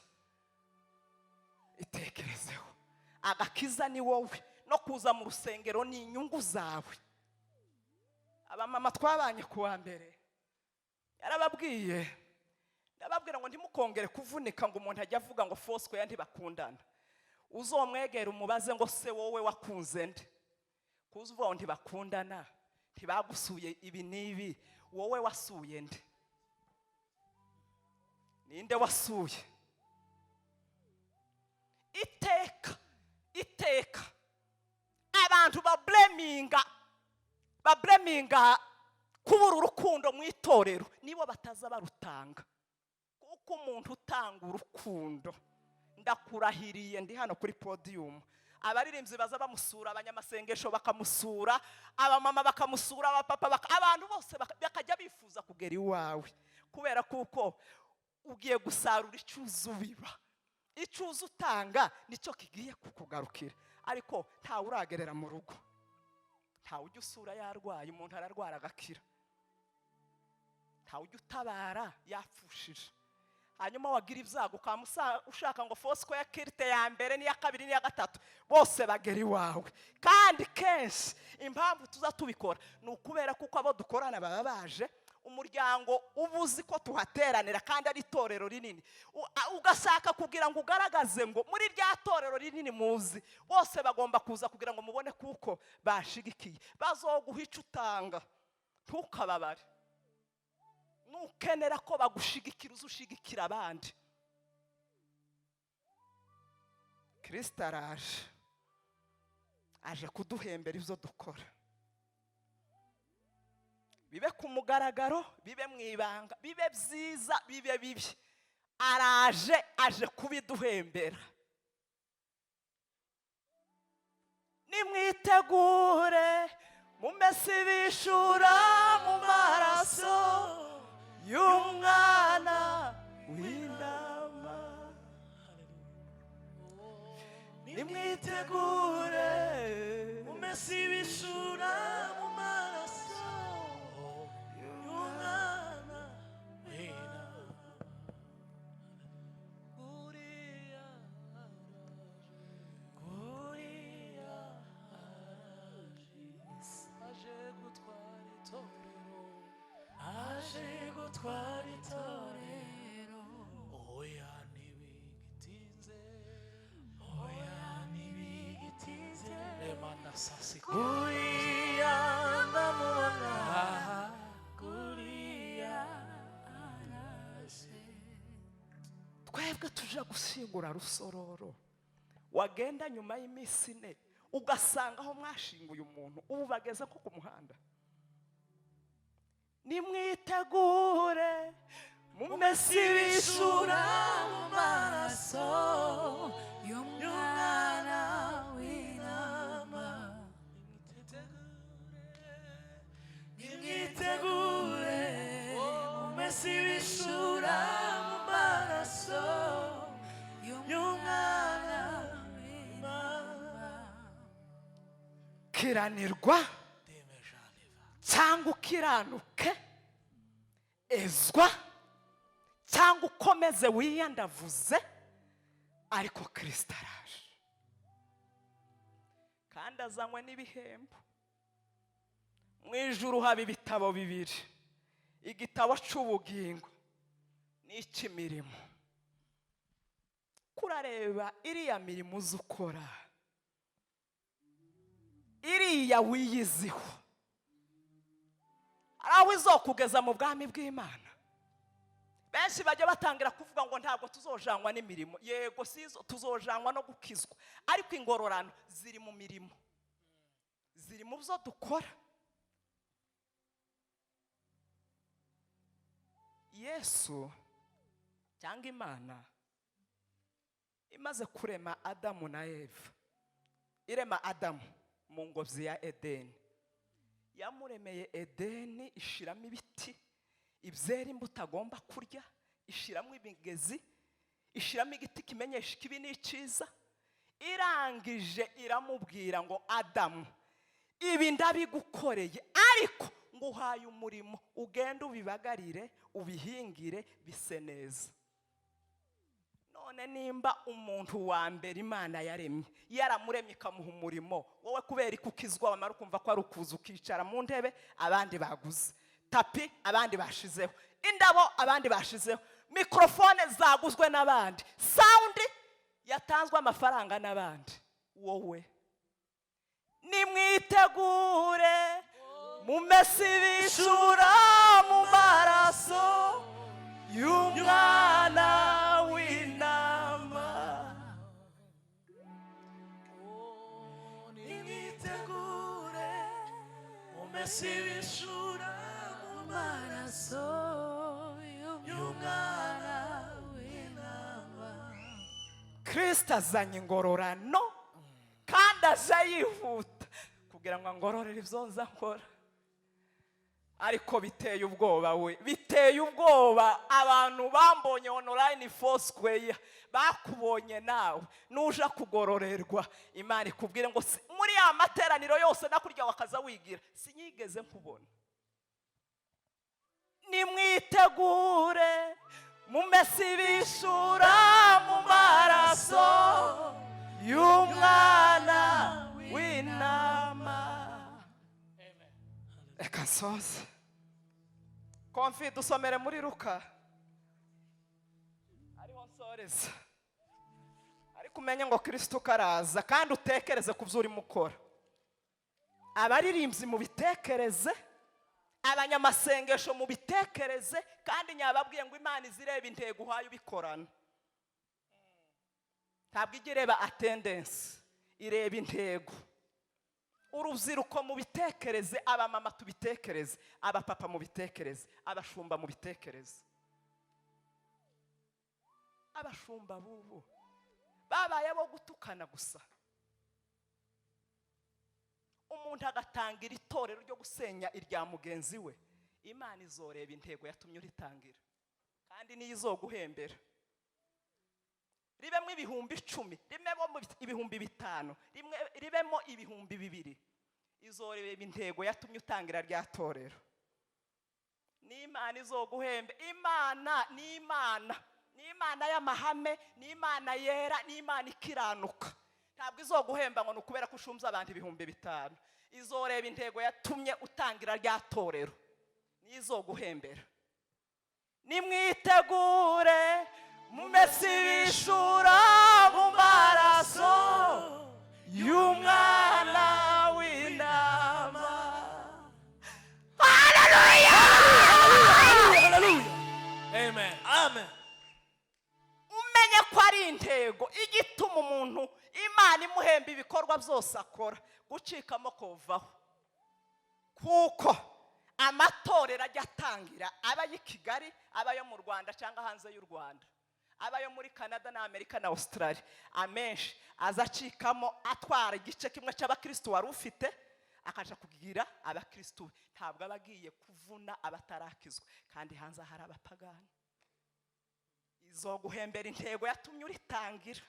itekerezeho. Agakiza ni wowe, no kuza mu rusengero ni inyungu zawe. Abamama twabanye ku wa mbere, yarababwiye, ndababwira ngo ntimukongere kuvunika ngo umuntu ajye avuga ngo Foursquare ntibakundana. Uzomwegera umubaze ngo: "Se wowe wakunze nde? Kuza uvuga ngo ntibakundana, ntibagusuye ibi n'ibi, wowe wasuye nde? Ninde wasuye?" Iteka iteka abantu bablaminga kubura urukundo mu itorero nibo bataza barutanga, kuko umuntu utanga urukundo, ndakurahiriye, ndi hano kuri podium, abaririmbyi baza bamusura, abanyamasengesho bakamusura, abamama bakamusura, abapapa abantu bose bakajya bifuza kugera iwawe, kubera kuko ugiye gusarura icyo uzi ubiba. Icyo uzi utanga nicyo kigiye kukugarukira. Ariko ntawe uragerera mu rugo, ntawe ujya usura yarwaye. Umuntu ararwara agakira. Ntawe ujya utabara yapfushije. Hanyuma wagira ibyago ukaba ushaka ngo Foursquare culte ya mbere n'iya kabiri n'iya gatatu bose bagera iwawe. Kandi kenshi impamvu tuza tubikora ni ukubera kuko abo dukorana baba baje, umuryango uba uzi ko tuhateranira kandi ari itorero rinini. Ugashaka kugira ngo ugaragaze ngo muri rya torero rinini muzi bose bagomba kuza kugira ngo mubone kuko bashigikiye. Bazoguha icyo utanga, ntukababare. Nukenera ko bagushigikira, uze ushigikira abandi. Kirisita araje, aje kuduhembera ibyo dukora, bibe ku mugaragaro, bibe mu ibanga, bibe byiza, bibe bibi, araje, aje kubiduhembera. Nimwitegure mumese ibishura mu maraso y'umwana w'intama. Nimwitegure mumese ibishura mu maraso y'umwana w'intama. Uriya Uriya aje gutwara itorero. Aje gutwara itorero. Oya, ntibigitinze. Oya, ntibigitinze. Remana sasika. Uriya ndamubona, kuriya araje. Twebwe tuja gushyingura Rusororo, wagenda nyuma y'iminsi 4 ugasanga aho mwashinguye umuntu ubu bageze ko ku muhanda. Nimwitegure mumese ibishura mu maraso y'umwana w'intama. Nimwitegure mumese ibishura mu maraso y'umwana w'intama. Kiranirwa cyangwa ukiranuke, ezwa cyangwa ukomeze wiyandavuze, ariko Kirisita araje kandi azanywe n'ibihembo. Mu ijuru haba ibitabo bibiri: igitabo cy'ubugingo n'icy'imirimo. Kurareba iriya mirimo uzi ukora, iriya wiyiziho, hari aho izokugeza mu bwami bw'Imana? Benshi bajya batangira kuvuga ngo ntabwo tuzojanwa n'imirimo. Yego, si izo tuzojanwa no gukizwa, ariko ingororano ziri mu mirimo, ziri mu byo dukora. Yesu cyangwa Imana imaze kurema Adamu na Eva, irema Adamu mu ngobyi ya Edeni, yamuremeye Edeni, ishiramo ibiti ibyera imbuto agomba kurya, ishiramo imigezi, ishiramo igiti kimenyesha ikibi n'icyiza. Irangije iramubwira ngo: "Adamu, ibi ndabigukoreye, ariko nguhaye umurimo, ugende ubibagarire, ubihingire, bise neza." None None nimba umuntu wa mbere Imana yaremye, yaramuremye ikamuha umurimo, wowe kubera ko ukizwa, wamara ukumva ko ari ukuza ukicara mu ntebe abandi baguze, tapis abandi bashizeho, indabo abandi bashizeho, mikorofone zaguzwe n'abandi, sound yatanzwe amafaranga n'abandi, wowe nimwitegure, mumese ibishura mu maraso y'umwana w'intama. Nimwitegure, mumese ibishura mu maraso y'umwana w'intama. Kirisita azanye ingororano kandi aje yihuta kugira ngo angororere ibyo nza nkora. Ariko biteye ubwoba we, biteye ubwoba. Abantu bambonye online, Foursquare bakubonye nawe, nuja kugororerwa Imana ikubwire ngo muri ya materaniro yose nakurya wakaza wigira, sinyigeze nkubona. Nimwitegure, mumese ibishura mu maraso y'umwana w'intama. Reka nsoze. Komfi, dusomere muri Luka, ariho nsoreza. Ariko umenye ngo Kirisito karaza, kandi utekereze ku byo urimo ukora. Abaririmbyi mubitekereze, abanyamasengesho mubitekereze. Kandi nyababwiye ngo Imana izireba intego uhaye ubikorana. Ntabwo ijya ireba attendance, ireba intego. Urubyiruko mubitekereze, abamama tubitekereze, abapapa mubitekereze, abashumba mubitekereze. Abashumba bubu babaye abo gutukana gusa, umuntu agatangira itorero ryo gusenya irya mugenzi we. Imana izoreba intego yatumye uritangira, kandi niyo izoguhembera. Ribemo 10,000, ribemo 5,000, ribemo 2,000, izoreba intego yatumye utangira rya torero. N'Imana izoguhembe. Imana ni Imana, ni Imana y'amahame, ni Imana yera, ni Imana ikiranuka. Ntabwo izoguhemba ngo ni ukubera ko ushumbye abantu 5,000. Izoreba intego yatumye utangira rya torero, niyo izoguhembera. Nimwitegure, mumese ibishura mu maraso y'umwana w'intama. Hallelujah. Amen. Amen. Umenye ko ari intego igituma umuntu Imana imuhemba ibikorwa byose akora. Gucikamo kuvaho, kuko amatorero ajya atangira, aba ay'i Kigali, aba ayo mu Rwanda cyangwa hanze y'u Rwanda, aba ayo muri Canada na Amerika na Australia, amenshi aza acikamo, atwara igice kimwe cy'abakirisitu wari ufite, akaja kugira abakirisitu be. Ntabwo aba agiye kuvuna abatarakizwa, kandi hanze hari abapagani. Izoguhembera intego yatumye uritangira.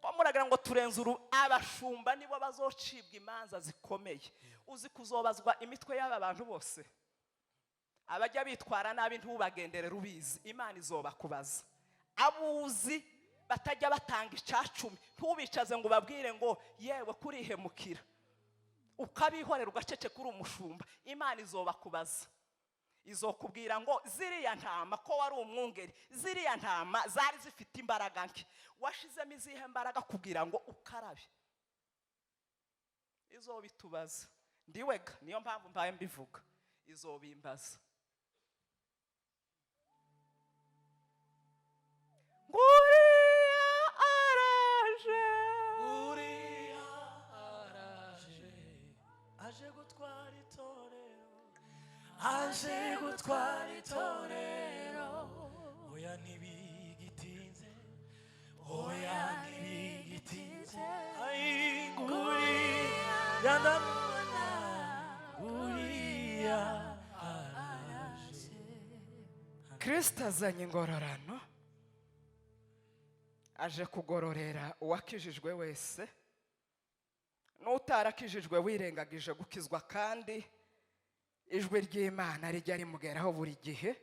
Ko muragira ngo turenze uru, abashumba nibo bazocibwa imanza zikomeye. Uzi kuzobazwa imitwe y'aba bantu bose abajya bitwara nabi, ntubagenderere ubizi, Imana izobakubaza. Abuzi batajya batanga icacumi, ntubicaze ngo ubabwire ngo yewe kurihemukira, ukabihorera ugaceceka uri umushumba, Imana izobakubaza. Izokubwira ngo ziriya ntama, ko wari umwungeri, ziriya ntama zari zifite imbaraga nke, washizemo izihe mbaraga kugira ngo ukarabe? Izobitubaza. Ndiwega, niyo mpamvu mbaye mbivuga, izobimbaza. Nguriya araje. Uriya araje, aje gutwara itorero, aje gutwara itorero. Oya ntibigitinze, oya ntibigitinze. Ai nguriya ndamubona, nguriya araje. Kirisito azanye ingororano, aje kugororera uwakijijwe wese n'utarakijijwe wirengagije gukizwa, kandi Ijwi ry'Imana rijya rimugeraho buri gihe,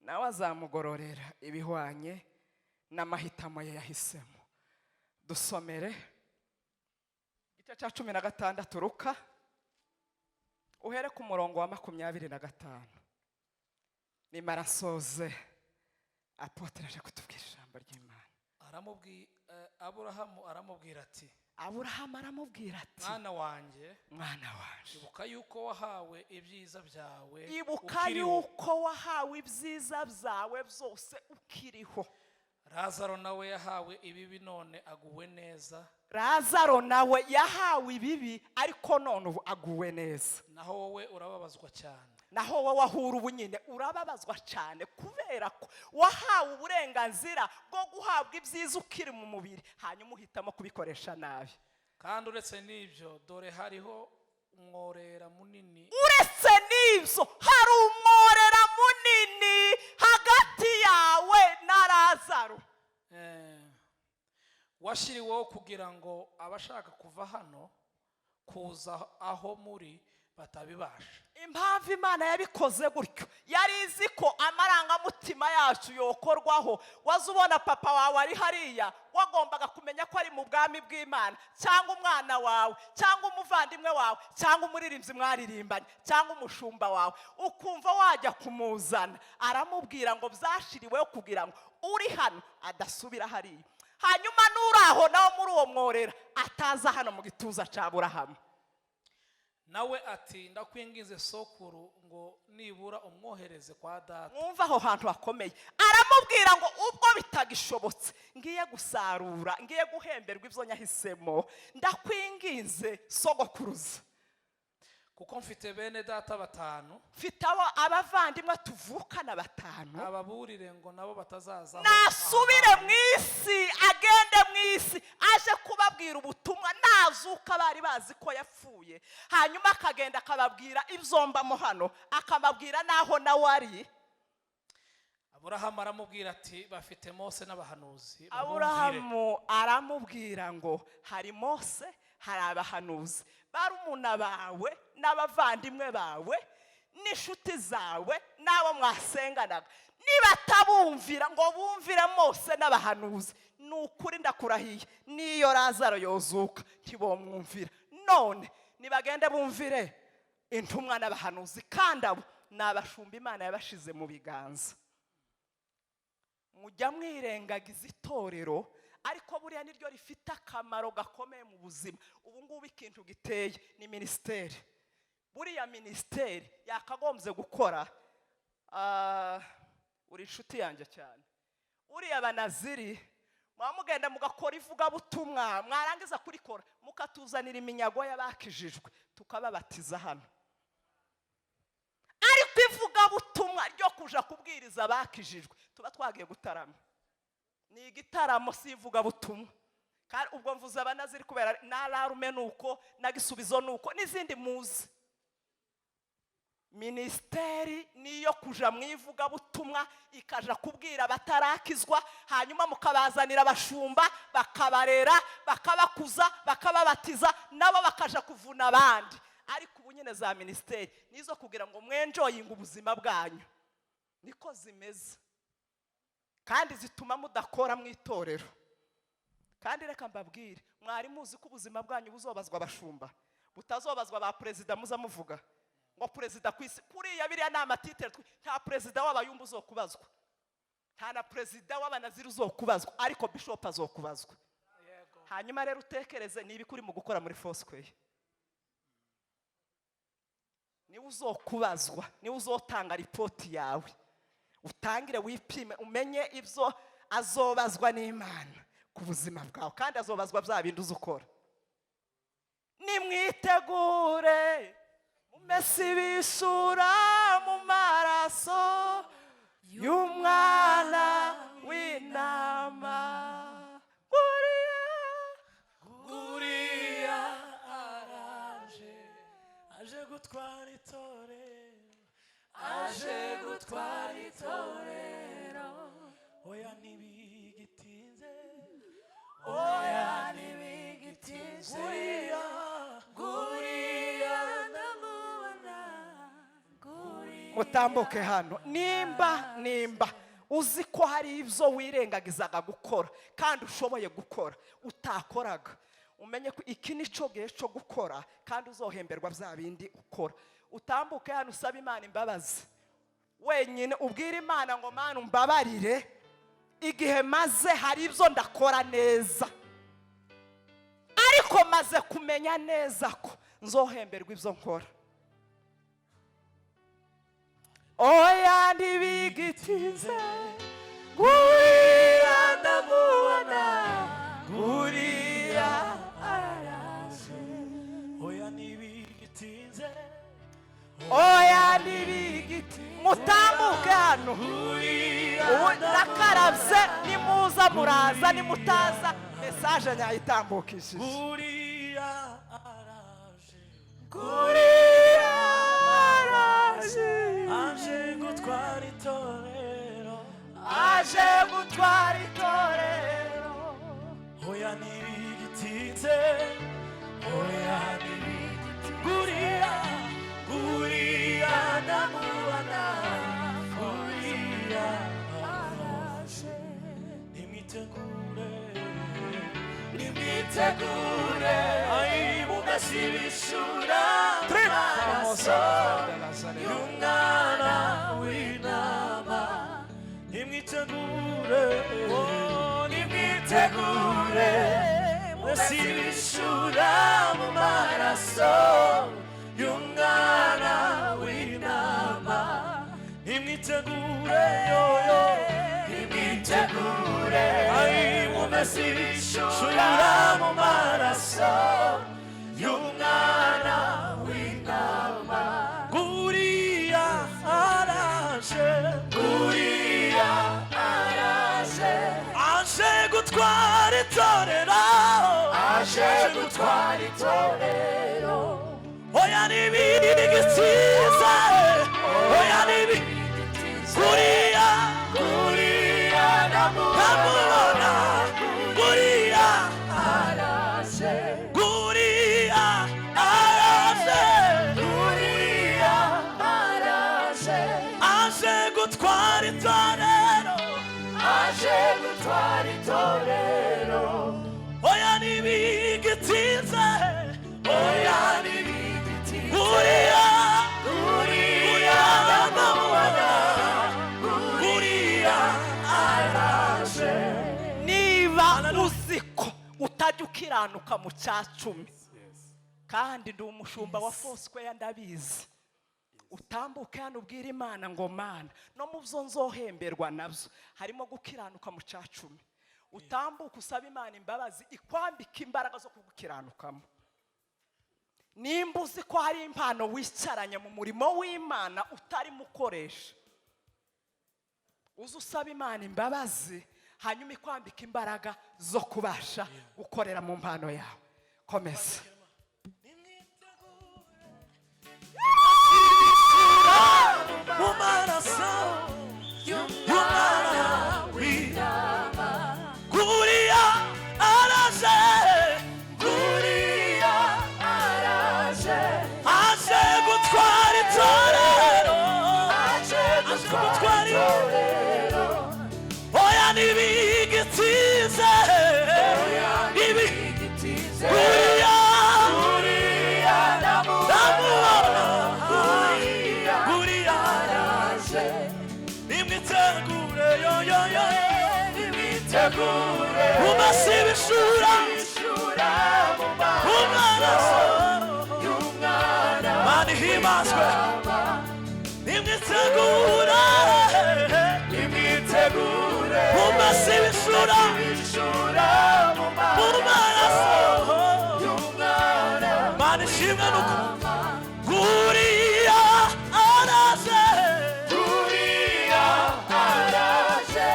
nawe azamugororera ibihwanye n'amahitamo ye yahisemo. Dusomere igice cya 16, Ruka, uhere ku murongo wa 25. Nimara nsoze, apôtre aje kutubwira ijambo ry'Imana. Aburahamu aramubwira ati: Aburahamu aramubwira ati: "Mwana wanjye, "Mwana wanje, ibuka yuko wahawe ibyiza byawe ibuka ukiriho, yuko wahawe ibyiza byawe byose ukiriho, Lazaro nawe yahawe ibibi, none aguwe neza, Lazaro nawe yahawe ibibi, ariko none ubu aguwe neza, naho wowe urababazwa cyane." Naho wowe ahura ubu nyine urababazwa cyane, kubera ko wahawe uburenganzira bwo guhabwa ibyiza ukiri mu mubiri, hanyuma uhitamo kubikoresha nabi. Kandi uretse n'ibyo, dore hariho umworera munini Uretse n'ibyo, hari umworera munini hagati yawe na Lazaro washyiriweho kugira ngo abashaka kuva hano kuza aho muri batabibasha. Impamvu Imana yabikoze gutyo, yari izi ko amarangamutima yacu yokorwaho. Waza ubona papa wawe ari hariya, wagombaga kumenya ko ari mu bwami bw'Imana, cyangwa umwana wawe, cyangwa umuvandimwe wawe, cyangwa umuririmbyi mwaririmbanye, cyangwa umushumba wawe, ukumva wajya kumuzana. Aramubwira ngo byashiriweho kugira ngo uri hano adasubira hariya, hanyuma n'uri aho nawe muri uwo mworera ataza hano mu gituza cya Burahamu. Nawe ati: "Ndakwinginze, sokuru, ngo nibura umwohereze kwa data." Mwumva aho hantu hakomeye. Aramubwira ngo ubwo bitagishobotse, ngiye gusarura, ngiye guhemberwa ibyo nyahisemo, ndakwinginze sogokuruza, kuko mfite bene data batanu, mfite abo abavandimwe tuvukana batanu, ababurire ngo nabo batazaza aho nasubire mu isi, agende mu isi, aje kubabwira ubutumwa. Nazuka bari bazi ko yapfuye, hanyuma akagenda akababwira ibyo mbamo hano, akababwira n'aho nawe ari. Aburahamu aramubwira ati: "Bafite Mose n'abahanuzi, babumvire." Aburahamu aramubwira ngo hari Mose, hari abahanuzi, barumuna bawe n'abavandimwe bawe n'inshuti zawe n'abo mwasenganaga, nibatabumvira ngo bumvire Mose n'abahanuzi, ni ukuri ndakurahiye, n'iyo Lazaro yozuka ntibomwumvira. None nibagende bumvire intumwa n'abahanuzi, kandi abo ni abashumba Imana yabashize mu biganza. Mujya mwirengagiza itorero, ariko buriya niryo rifite akamaro gakomeye mu buzima. Ubu ngubu ikintu giteye ni minisiteri. Buriya minisiteri yakagombye gukora, uri inshuti yanjye cyane, uriya banaziri, muba mugenda mugakora ivugabutumwa, mwarangiza kurikora mukatuzanira iminyago y'abakijijwe, tukababatiza hano. Ariko ivugabutumwa ryo kuja kubwiriza abakijijwe, tuba twagiye gutarama, ni igitaramo, si ivugabutumwa. Kandi ubwo mvuze abanaziri kubera na rarume nuko na Gisubizo nuko n'izindi muzi. Minisiteri niyo kuja mu ivugabutumwa, ikaja kubwira abatarakizwa, hanyuma mukabazanira abashumba, bakabarera, bakabakuza, bakababatiza, nabo bakaja kuvuna abandi. Ariko ubu nyine za minisiteri nizo kugira ngo mwenjoyinge ubuzima bwanyu, niko zimeze, kandi zituma mudakora mu itorero. Kandi reka mbabwire, mwari muzi ko ubuzima bwanyu buzobazwa abashumba, butazobazwa ba perezida? Muza muvuga ngo perezida ku isi, kuriya biriya ni amatitre. Nta perezida w'abayumba uzokubazwa, nta na perezida w'abanaziri uzokubazwa, ariko bishop azokubazwa. Hanyuma rero utekereze niba uri mu gukora muri Foursquare, niwe uzokubazwa, niwe uzotanga ripoti yawe. Utangire wipime, umenye ibyo azobazwa n'Imana ku buzima bwawe, kandi azobazwa bya bindi uzi ukora. Nimwitegure, mumese ibisura mu maraso y'umwana w'intama. Nguriya, Nguriya araje, aje gutwara itorero, aje gutwara itorero. Oya, ntibigitinze, oya, ntibigitinze. Nguriya, Nguriya ndamubona. Mutambuke hano. Nimba uzi ko hari ibyo wirengagizaga gukora kandi ushoboye gukora utakoraga, umenye ko iki ni cyo gihe cyo gukora kandi uzohemberwa bya bindi ukora. Utambuke hano, usaba Imana imbabazi wenyine, ubwire Imana ngo: "Mana, umbabarire, igihe maze hari ibyo ndakora neza, ariko maze kumenya neza ko nzohemberwa ibyo nkora." Oya, ntibigitinze, nguriya ndamubona, nguriya araje. Oya, ntibigitinze. Oya, ntibigiti. Mutambuke hano. Ubu ndakarabye. Nimuza muraza, nimutaza message nyayitambukishije. Uriya araje. Nguriya araje. Aje gutwara itorero. Aje gutwara itorero. Oya, ntibigitinze, oya, ntibigitinze. Nguriya, nguriya ndamubona, nguriya araje. Nimwitegure, nimwitegure, ayi mugashibishura amaraso y'umwana w'intama. Nimwitegure, nimwitegure, musibishura mu maraso y'umwana w'intama. Nimwitegure, yoyo, nimwitegure, ayi mumesibishura mu maraso y'umwana w'intama. Nguriya araje, nguriya araje, aje gutwara itorero. Aje gutwara itorero. Oya, ntibigitinze, oya, nibi nguriya. Nguriya ndamubona, nguriya. Araje. Nguriya araje. Nguriya araje. Aje gutwara itorero. Aje gutwara itorero. Oya, ntibigitinze, oya, Ntibigitinze. Nguriya. Nguriya ndamubona, nguriya araje. Niba uzi ko utajya ukiranuka mu cya cumi, kandi ndi umushumba wa Foursquare, ndabizi, utambuke hano, ubwire Imana ngo: "Mana, no mu byo nzohemberwa nabyo harimo gukiranuka mu cya cumi." Utambuke, usaba Imana imbabazi, ikwambika imbaraga zo kugukiranukamo. Nimba uzi ko hari impano wicaranye mu murimo w'Imana utarimo ukoresha, uze usaba Imana imbabazi, hanyuma ikwambika imbaraga zo kubasha gukorera mu mpano yawe. Komeza. Mu maraso y'umwana w'intama. Nguriya araje. Nguriya araje. Aje gutwara itorero. Aje aje gutwara itorero. Oya, ntibigitinze, nibi Ntibigitinze. Nguriya. Nguriya ndamubona. Nguriya nguriya araje. Nimwitegure, yo yo yo. Nimwitegure. Mumasibishura. Ishura mu mu maraso y'umwana. Mana ihimbazwe. Nimwitegure. Nimwitegure. Mumasibishura. Ishura mu mu maraso y'umwana. Mana ishimwe. Nuko nguriya araje. Nguriya araje.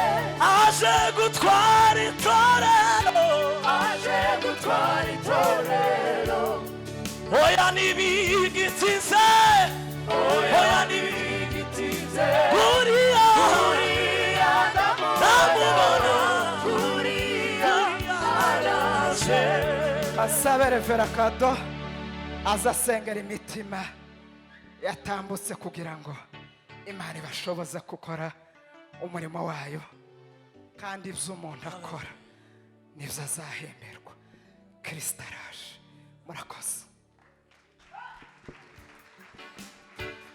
Aje gutwara itorero. Aje gutwara itorero. Oya, ntibigitinze, oya, Ntibigitinze. Nguriya. Nguriya ndamubona. Nguriya araje. Asabe Revera Kado aza asengera imitima yatambutse kugira ngo Imana ibashoboza gukora umurimo wayo, kandi ibyo umuntu akora nibyo azahemberwa. Kirisito araje. Murakoze.